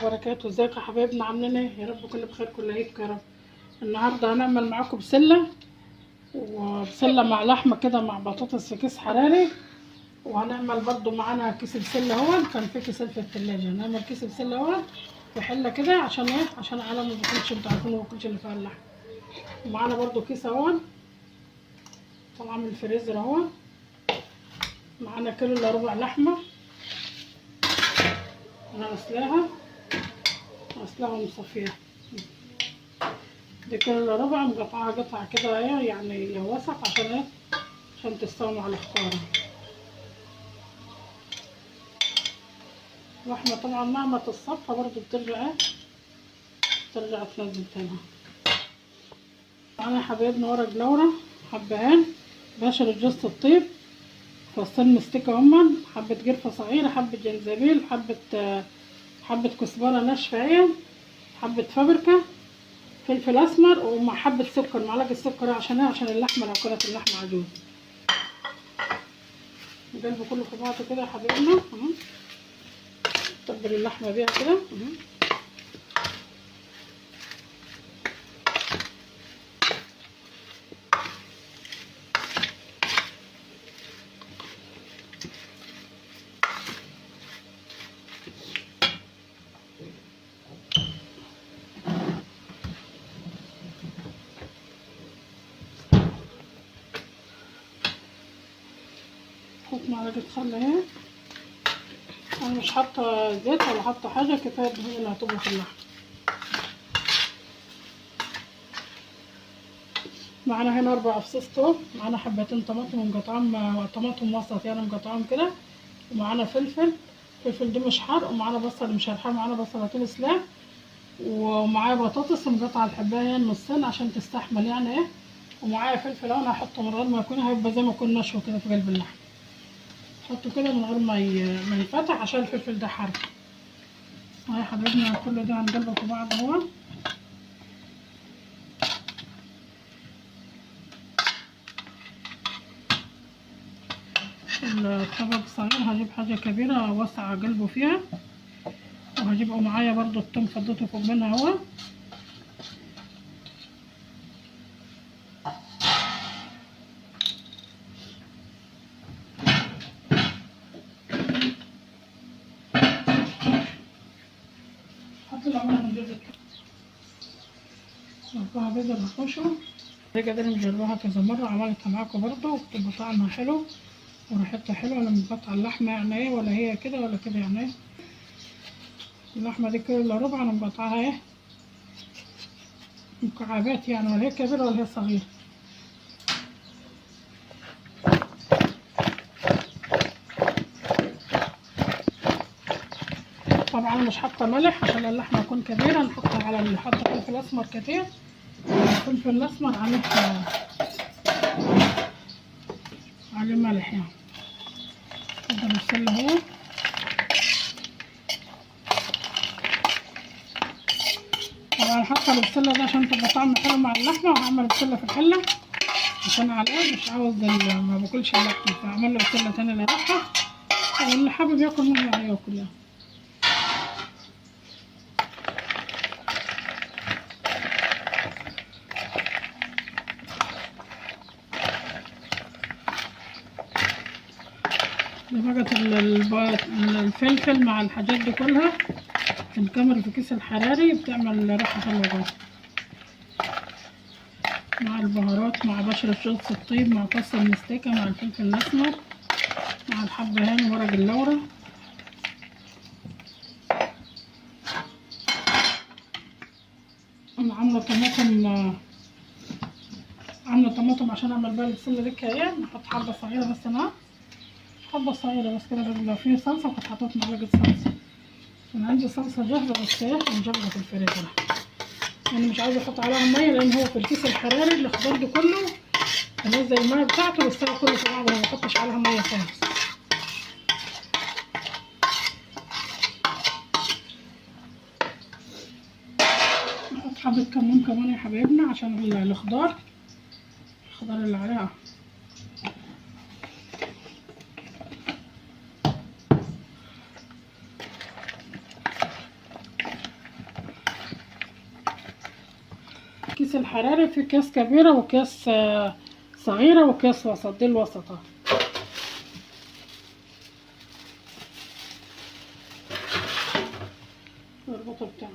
وبركاته. ازيكم يا حبايبنا، عاملين ايه؟ يا رب كل بخير كل عيد يا رب. النهارده هنعمل معاكم بسلة، وبسله مع لحمه كده مع بطاطس في كيس حراري، وهنعمل برضو معانا كيس بسلة اهو، كان في كيسين في الثلاجة. هنعمل كيس بسلة اهو في حله كده عشان ايه؟ عشان على ما باكلش، انتوا عارفين ما باكلش اللي فيها اللحم. ومعانا برضو كيس اهو طالعه من الفريزر اهو. معانا كيلو الا ربع لحمه، انا غسلاها ومصفيها. دي كيلو الا ربع مقطعها قطع كده ايه يعني وسط، عشان ايه؟ عشان تستوي مع الخضار. اللحمة طبعا مهما تتصفى برضو بترجع ايه، بترجع تنزل تاني. معانا حبايبنا ورق لورا، حبهان، بشر جوز الطيب، فصين مستكة هما، حبة قرفة صغيرة، حبة جنزبيل، حبة كزبرة ناشفة اهي، حبة فابريكا، فلفل اسمر، ومع حبة سكر، معلقة سكر عشان ايه؟ عشان اللحمة لو كانت اللحمة عجوز. نقلبه كله في بعضه كده يا حبايبنا اهو. نتبل اللحمة بيها كده اهو. نحط معلقة خل اهي. انا مش حاطه زيت ولا حاطه حاجة، كفاية الدهون اللي هتطبخ اللحم. معانا هنا 4 افصاص توم، معانا حبتين طماطم مقطعهم، طماطم وسط يعني مقطعهم كده، ومعانا فلفل، الفلفل ده مش حار، ومعانا بصل مش حار، معانا بصلتين سلام، ومعايا بطاطس مقطعه الحبايه نصين عشان تستحمل يعني ايه، ومعايا فلفل اهو. انا هحطه من غير ما يكون، هيبقى زي ما يكون مشوي كده في قلب اللحم. حطه كده من غير ما ينفتح عشان الفلفل ده حار. اهي يا حبايبنا كل ده هنقلبه في بعض اهو. الطبق صغير، هجيب حاجة كبيرة واسعة قلبه فيها، وهجيب معايا برضو التوم فضيته فوق منها اهو. أربعة بيضة بخوشه. الطريقة دي أنا مجرباها كذا مرة، عملتها معاكم برضو وبتبقى طعمها حلو وريحتها حلوة لما بقطع اللحمة يعني ايه، ولا هي كده ولا كده يعني ايه. اللحمة دي كيلو إلا ربع أنا مقطعها ايه مكعبات يعني، ولا هي كبيرة ولا هي صغيرة. طبعا انا مش حاطه ملح عشان اللحمة تكون كبيرة، نحطها على اللي حاطه فلفل اسمر كتير، الفلفل الاسمر عليه ملح يعني. اتفضل البسله اهو. طبعا حاطه البسله ده عشان تبقى طعم حلو مع اللحمة، وهعمل بسلة في الحلة عشان علاء مش عاوز ما باكلش اللحمة، فاعمل له بسلة تاني لروحها، واللي حابب ياكل منها هياكل يعني. بقت الفلفل مع الحاجات دي كلها تنكمر في كيس الحراري، بتعمل ريحة حلوة جدا مع البهارات، مع بشرة جوز الطيب، مع فص المستكة، مع الفلفل الأسمر، مع الحبهان وورق اللورة. أنا عاملة طماطم، عاملة طماطم عشان أعمل بقى البسلة دي كمان. نحط حبة صغيرة بس، أنا حبة صغيرة بس كده، لو فيه صلصة كنت حطيت معلقة صلصة. أنا عندي صلصة جاهزة بس ايه مجمدة في الفريزر، أنا مش عايزة أحط عليها مية لأن هو في الكيس الحراري الخضار ده كله هنزل المية بتاعته، بس هو كله في بعضه، ما بحطش عليها مية خالص. نحط حبة كمون كمان يا حبايبنا عشان الخضار، الخضار اللي عليها. الكيس الحراري في اكياس كبيرة واكياس صغيرة واكياس وسط، دي الوسطه. الرباطه بتاعها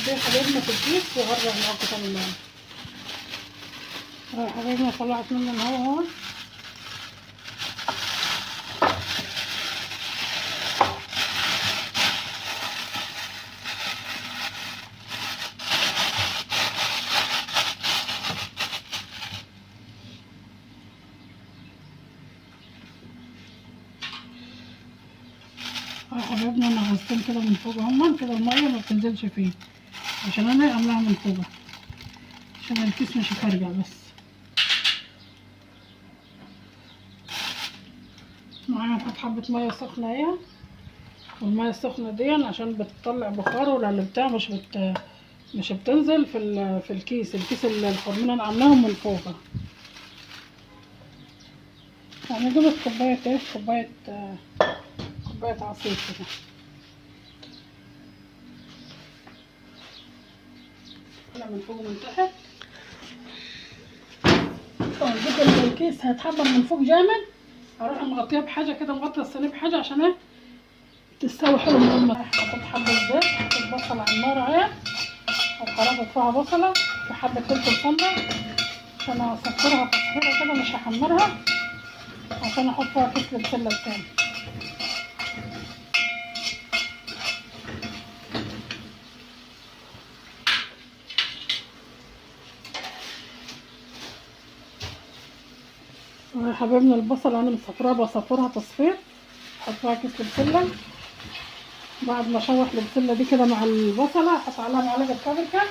دي حبايبنا في الكيس، وهرجع معاكم تاني المرة. حبايبنا طلعت منه الهوا اهو. حبايبنا انا غسلتهم كده من فوق اهما كده، المية ما بتنزلش فيه عشان انا عاملاها من فوق عشان الكيس مش هيفرجع. بس معايا نحط حبه مية سخنة اهي، والمية السخنة دي عشان بتطلع بخار ولا اللي بتاع مش بتنزل في الكيس. الكيس اللي الخرمين انا عاملاهم من فوق. يعني جبت كوباية ايه، كوباية عصير كده. من فوق ومن تحت. جبت الكيس هيتحمر من فوق جامد، هروح مغطيها بحاجة كده، مغطيه الصينية بحاجة عشان ايه تستوي حلو من غير ما. حطيت حبه زيت، حطيت بصل على النار اهي، وخرطت فيها بصله وحبه فلفل سمرا عشان اصفرها تصفيره كده، مش هحمرها عشان احط فيها كيس البسله التاني. حبايبنا البصل انا مصفراها، بصفرها تصفير، احط فيها كيس البسله. بعد ما اشوح البسله دي كده مع البصله احط عليها معلقه بابريكا،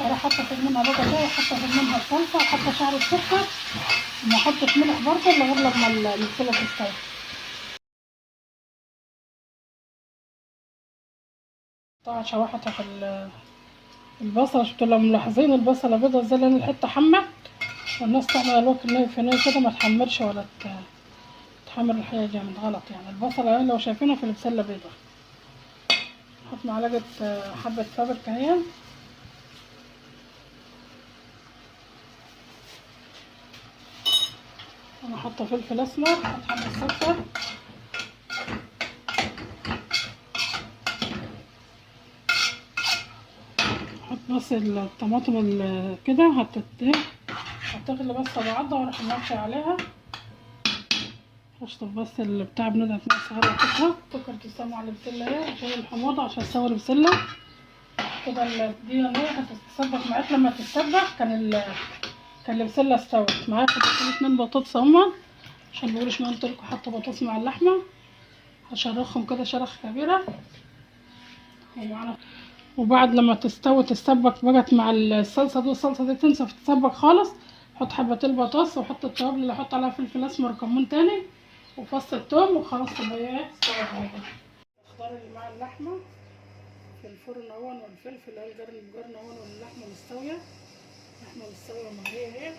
واروح حاطه في منها بقى كده، وحاطه في منها الصلصه، وحاطه شعره سكر، وما احطش ملح برضه الا غير لما البسله تستوي. طبعا شوحتها في البصله، شفتوا لو ملاحظين البصله بيضة ازاي، لان الحتة حمت والناس تعمل الوكل نايف في نايف كده، ما تحمرش ولا تحمر الحاجة جامد، غلط يعني. البصله لو شايفينها في البسله بيضة. نحط معلقه حبه بابريكا اهي، انا حاطه فلفل اسمر، احط حبه سكر، احط بس الطماطم كده هتغلي بس بعضها، واروح موطي عليها. هشطف بس البتاع بندعة مية صغيرة واحطها. سكر تسمع على البسله اهي عشان الحموضة، عشان تسوي البسله كده. دي هتتسبك معاك، لما تتسبك كان البسله استوت معايا. حطيت 2 بطاطس اهما عشان مبقولش ما قلت لكم حاطه بطاطس مع اللحمة، هشرخهم كده شرخ كبيرة. وبعد لما تستوي تتسبك بقت مع الصلصه دي، والصلصه دي تنسف تتسبك خالص. احط حبه البطاطس واحط التوابل اللي احط عليها فلفل اسمر وكمون تاني وفص الثوم، وخلاص تبقى ايه استوت على كده. الخضار اللي مع اللحمة في الفرن اهون، والفلفل اهو الجرن بجرن اهون، واللحمة مستوية، اللحمة مستوية مهريه اهي،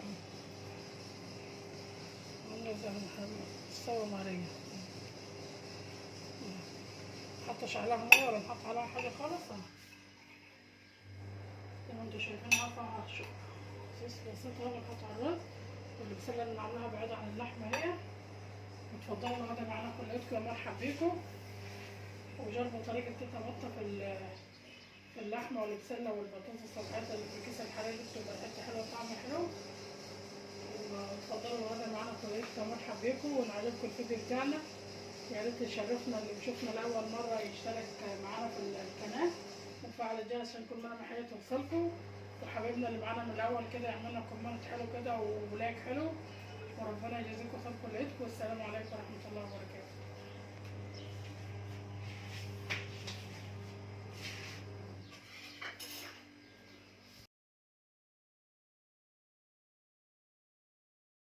عامله زي مستوية مهريه. محطش عليها مية ولا نحط عليها حاجة خالص اهو زي ما انتوا شايفين. رفع صوص بسيط اهو بنحط على الرز، والبسله اللي عاملاها بعيدة عن اللحمة اهي. اتفضلوا الغدا معانا كلكم، ومرحب بيكم. وجربوا طريقه تيتا بطه في اللحمة والبسله والبطاطس الصبحية اللي في الكيس الحراري دي، بتبقى ريحتها حلوة وطعمها حلو. واتفضلوا الغدا معانا كلكم، ومرحب بيكم. وان عجبكم الفيديو بتاعنا يا ريت تشرفنا، اللي بيشوفنا لاول مرة يشترك معانا في القناة وفعل الجرس عشان كل ما حاجة توصلكم. وحبايبنا اللي معانا من الاول كده يعملنا comment حلو كده و like حلو، وربنا يجازيكم خير كلكم. والسلام عليكم ورحمة الله وبركاته.